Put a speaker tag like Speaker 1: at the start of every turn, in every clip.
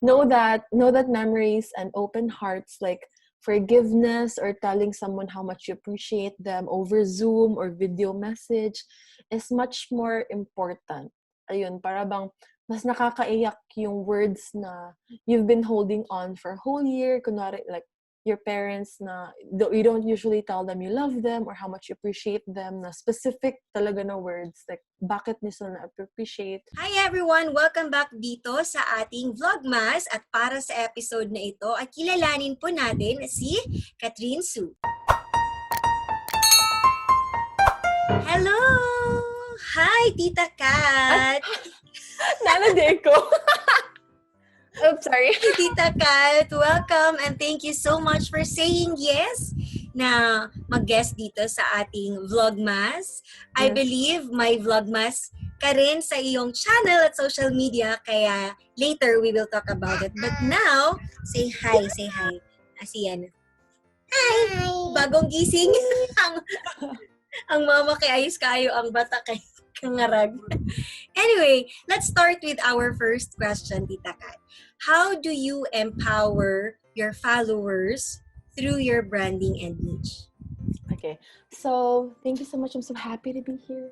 Speaker 1: Know that memories and open hearts, like forgiveness or telling someone how much you appreciate them over Zoom or video message, is much more important. Ayun, para bang mas nakakaiyak yung words na you've been holding on for a whole year. Kunwari, like, your parents na you don't usually tell them you love them or how much you appreciate them na specific talaga na words, like bakit niyo sila na-appreciate.
Speaker 2: Hi everyone! Welcome back dito sa ating Vlogmas at para sa episode na ito ay kilalanin po natin si Kathryn Su. Hello! Hi, Tita Kat!
Speaker 1: Nalagay ko. Oops, sorry.
Speaker 2: Tita Kat, welcome and thank you so much for saying yes na mag-guest dito sa ating Vlogmas. I believe may Vlogmas ka rin sa iyong channel at social media, kaya later we will talk about it. But now, say hi, say hi. Asian. Hi! Bagong gising ang mama kay ayos kayo ang bata kay kangarag. Anyway, let's start with our first question, Tita Kat. How do you empower your followers through your branding and niche?
Speaker 1: Okay, so thank you so much. I'm so happy to be here.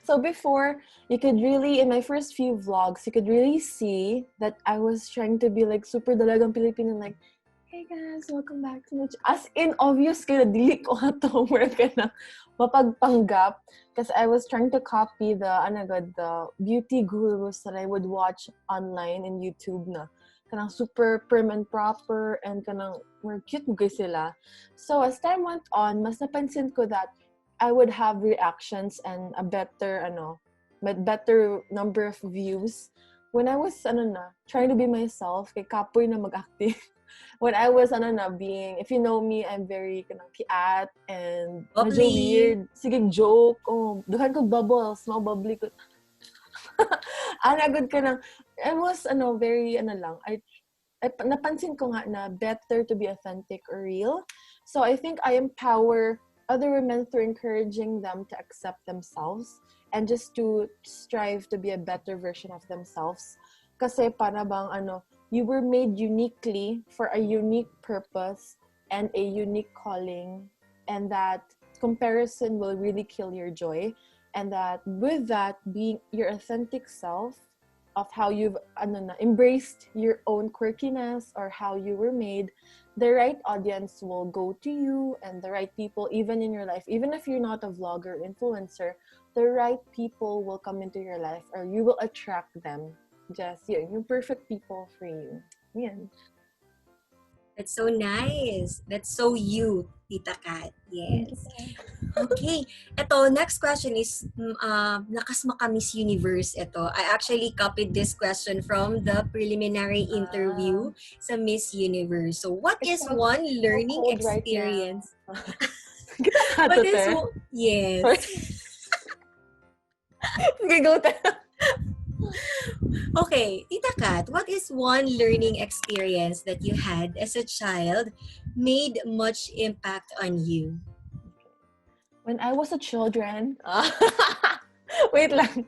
Speaker 1: So before, you could really, in my first few vlogs, you could really see that I was trying to be like super dalagang Pilipino, like, "Hey guys, welcome back to my As in, obvious kaayo, dili ko ato work ka na mapagpanggap. Because I was trying to copy the, ano gud, the beauty gurus that I would watch online in YouTube na kanang super prim and proper and kanang more cute mo sila. So as time went on, mas napansin ko that I would have reactions and a better, ano, better number of views when I was, ano na, trying to be myself, kay kapoy na mag-acting. When I was, ano na, being, if you know me, I'm very kanang kiat and medyo
Speaker 2: Bubbly.
Speaker 1: Weird. Sige, joke. Oh, daghan kog bubbles, mao bubbly ko. Ana gud ka nang, I was, ano, very, ano lang, I napansin ko nga na better to be authentic or real. So I think I empower other women through encouraging them to accept themselves and just to strive to be a better version of themselves. Kasi para bang ano, you were made uniquely for a unique purpose and a unique calling, and that comparison will really kill your joy, and that with that being your authentic self of how you've ano na, embraced your own quirkiness or how you were made, the right audience will go to you and the right people, even in your life, even if you're not a vlogger, influencer, the right people will come into your life or you will attract them. Just yun, yung perfect people for you. Yan.
Speaker 2: That's so nice. That's so you, Tita Kat. Yes. Okay. Ito, next question is, lakas maka Miss Universe ito. I actually copied this question from the preliminary interview sa Miss Universe. So, what
Speaker 1: It's
Speaker 2: is
Speaker 1: so
Speaker 2: one learning
Speaker 1: cold right now.
Speaker 2: Experience?
Speaker 1: What
Speaker 2: What is, yes.
Speaker 1: Sige, go te.
Speaker 2: Okay, Tita Kat, what is one learning experience that you had as a child made much impact on you?
Speaker 1: When I was a children, wait lang.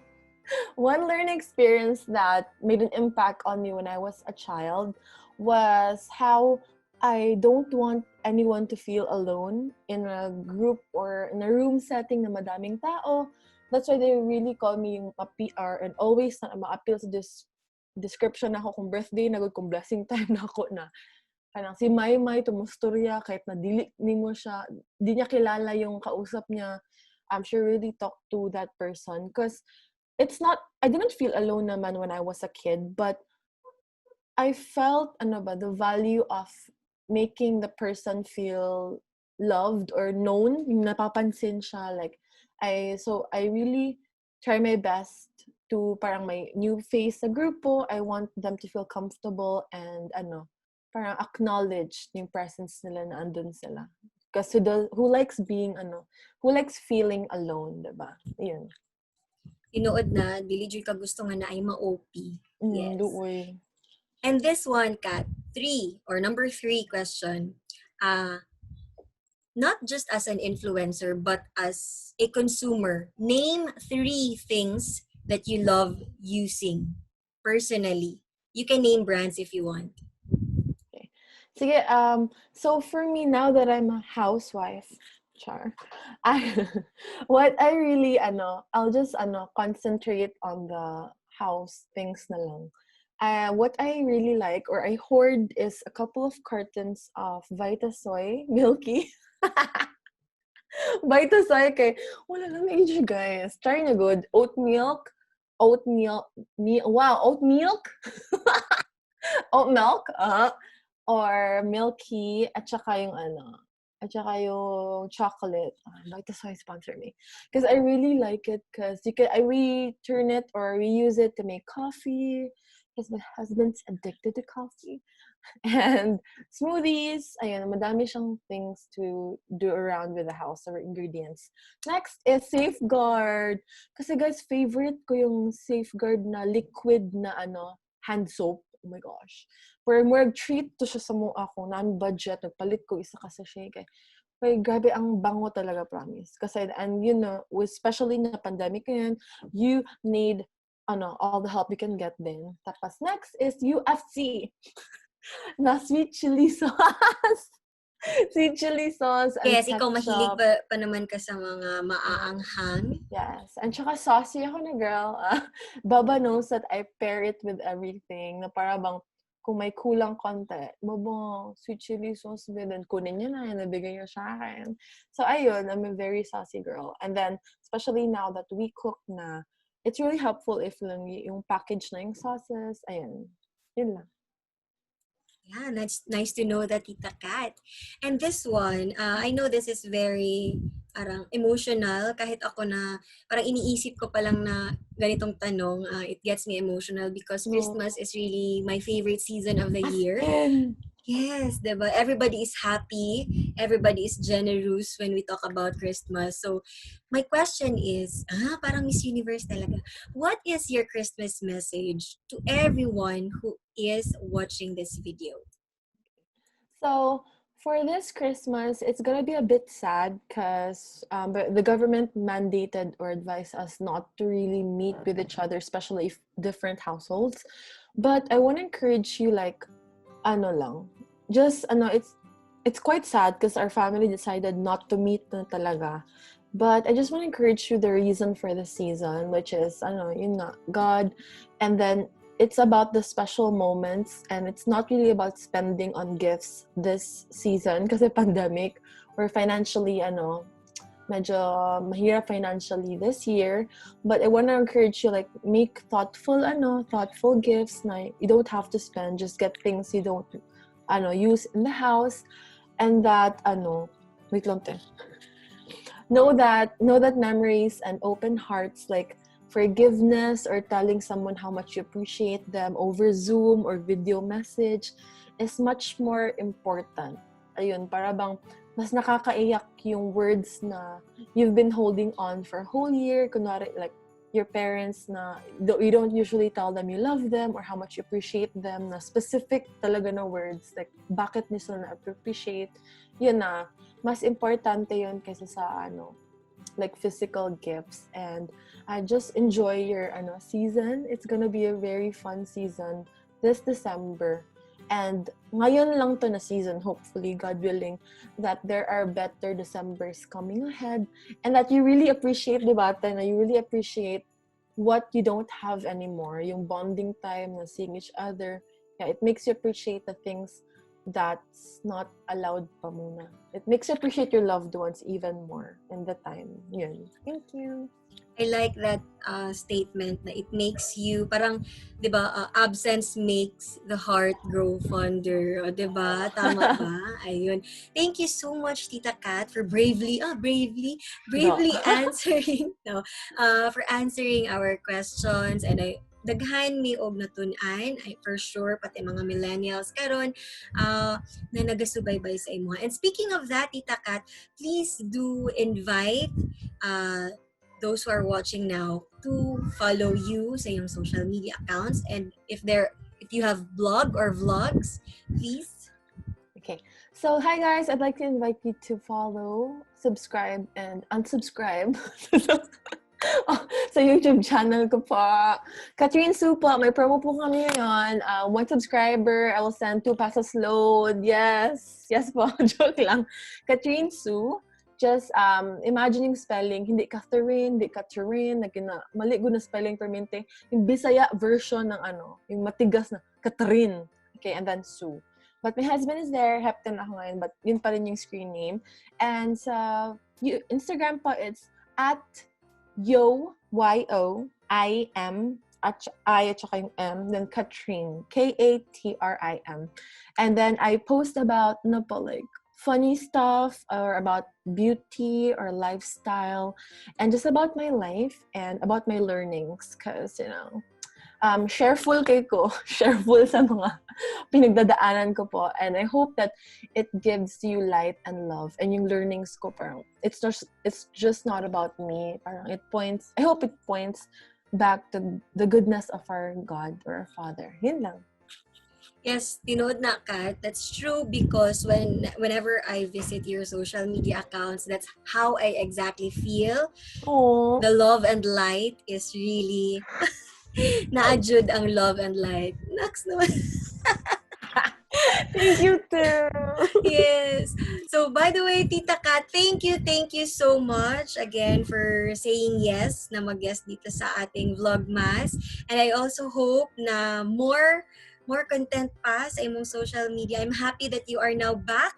Speaker 1: One learning experience that made an impact on me when I was a child was how I don't want anyone to feel alone in a group or in a room setting na madaming tao. That's why they really call me yung ma-PR and always na ma-appeal sa this description ako kung birthday na gud, kung blessing time na ako na kanang si Maymay tumustorya kahit na dili nimo siya, di niya kilala yung kausap niya. I'm sure really talk to that person because it's not, I didn't feel alone naman when I was a kid, but I felt, ano ba, the value of making the person feel loved or known, yung napapansin siya. Like, I so I really try my best to parang may new face sa grupo, I want them to feel comfortable and ano, parang acknowledge yung presence nila na andun sila. Kasi who likes being ano, who likes feeling alone, diba? Yun.
Speaker 2: Tinuod na, dili jud ka gusto nga naay ma-OP. Yes.
Speaker 1: Duoy.
Speaker 2: And this one, Kat, three or number three question, not just as an influencer, but as a consumer, name three things that you love using personally. You can name brands if you want.
Speaker 1: Sige, so for me, now that I'm a housewife, char, what I really, ano, I'll just, ano, concentrate on the house things na lang. What I really like or I hoard is a couple of cartons of Vitasoy Milky. Vitasoy kay wala lang age, guys. Try na good. Oat milk, oat milk, me, wow, oat milk? Oat milk, or Milky, at saka yung ano, at saka yung chocolate. Vitasoy, sponsor me. Because I really like it because you can, I return it or reuse it to make coffee because my husband's addicted to coffee. And smoothies. Ayun, madami siyang things to do around with the house or ingredients. Next is Safeguard. Kasi guys, favorite ko yung Safeguard na liquid na ano, hand soap. Oh my gosh. Pero more treat to siya sa mo ako. Naan budget, nagpalit ko isa ka sachet. Kay grabe ang bango talaga, promise. Kasi, and especially na pandemic ngayon, you need ano, all the help you can get din. Tapos next is UFC na sweet chili sauce. Sweet chili sauce and
Speaker 2: Yes, ikaw mahilig
Speaker 1: ketchup.
Speaker 2: pa naman ka sa mga maaanghang.
Speaker 1: Yes. And tsaka saucy ako na girl. Baba knows that I pair it with everything. Na para bang kung may kulang konti, "Baba, sweet chili sauce ba?" Then kunin niya na, nabigay niya sa akin. So ayun, I'm a very saucy girl. And then, especially now that we cook na, it's really helpful if lang yung package na yung sauces. Ayun. Yun lang.
Speaker 2: Yeah, that's nice to know that, Tita Kat. And this one, I know this is very parang emotional. Kahit ako na, parang iniisip ko pa lang na ganitong tanong, it gets me emotional because
Speaker 1: No.
Speaker 2: Christmas is really my favorite season of the
Speaker 1: As
Speaker 2: year.
Speaker 1: in.
Speaker 2: Yes, diba? Everybody is happy. Everybody is generous when we talk about Christmas. So, my question is, parang Miss Universe talaga. What is your Christmas message to everyone who is watching this video?
Speaker 1: So for this Christmas, it's gonna be a bit sad because but the government mandated or advised us not to really meet with each other, especially if different households. But I want to encourage you, like, ano lang, just ano, it's quite sad because our family decided not to meet na talaga. But I just want to encourage you the reason for the season, which is, ano, yun nga, God, and then it's about the special moments and it's not really about spending on gifts this season kasi pandemic or financially ano, medyo mahirap financially this year. But I want to encourage you, like, make thoughtful ano, thoughtful gifts na you don't have to spend. Just get things you don't ano, use in the house and that ano, wait lang te, know that memories and open hearts, like forgiveness or telling someone how much you appreciate them over Zoom or video message, is much more important. Ayun, para bang mas nakakaiyak yung words na you've been holding on for a whole year. Kunwari, like, your parents na you don't usually tell them you love them or how much you appreciate them na specific talaga na words like bakit niyo sila na-appreciate. Yun na, mas importante yun kaysa sa ano, like physical gifts. And just enjoy your ano, season. It's gonna be a very fun season this December. And ngayon lang to na season, hopefully, God willing, that there are better Decembers coming ahead and that you really appreciate, di ba, na you really appreciate what you don't have anymore, yung bonding time na seeing each other. Yeah, it makes you appreciate the things that's not allowed pa muna. It makes you appreciate your loved ones even more in the time. Yun. Thank you.
Speaker 2: I like that statement na it makes you, parang, di ba, absence makes the heart grow fonder. O, di ba? Tama ba? Ayun. Thank you so much, Tita Kat, for bravely
Speaker 1: No.
Speaker 2: answering, no, for answering our questions. And I, daghan mi og natun-an, ay for sure pati mga millennials karon na nagasubaybay sa imo. And speaking of that, Tita Kat, please do invite those who are watching now to follow you sa iyong social media accounts, and if you have blog or vlogs, please.
Speaker 1: Okay. So, hi guys, I'd like to invite you to follow, subscribe, and unsubscribe. Oh, sa YouTube channel ko po. Katrin Sue po, may promo po kami ngayon. One subscriber, I will send 2 pesos load. Yes. Yes po. Joke lang. Katrin Sue, just imagine yung spelling, hindi Catherine, hindi Catherine, na gina, mali na spelling permente. Yung Bisaya version ng ano, yung matigas na Catherine. Okay, and then Sue. But my husband is there, hepten ako ngayon, but yun pa rin yung screen name. And sa Instagram po, it's @yo, Y-O, I-M, at I at saka yung M, then Katrim, Katrim. And then I post about, no po, like, funny stuff or about beauty or lifestyle and just about my life and about my learnings because, shareful kay ko, shareful sa mga pinagdadaanan ko po. And I hope that it gives you light and love. And yung learnings ko, parang, it's just not about me. Parang it points, I hope it points back to the goodness of our God or our Father. Yun lang.
Speaker 2: Yes, tinuod na, Kat. That's true because whenever I visit your social media accounts, that's how I exactly feel.
Speaker 1: Aww.
Speaker 2: The love and light is really naa jud ang love and light. Next naman.
Speaker 1: Thank you too.
Speaker 2: Yes. So, by the way, Tita Kat, thank you so much again for saying yes na mag-guest dito sa ating Vlogmas. And I also hope na more content pa sa imong social media. I'm happy that you are now back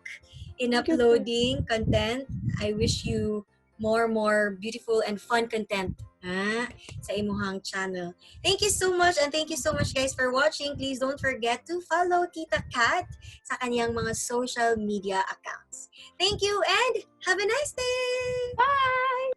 Speaker 2: in
Speaker 1: Thank you.
Speaker 2: Uploading content. I wish you more beautiful and fun content sa imuhang channel. Thank you so much and thank you so much, guys, for watching. Please don't forget to follow Tita Kat sa kanyang mga social media accounts. Thank you and have a nice day!
Speaker 1: Bye!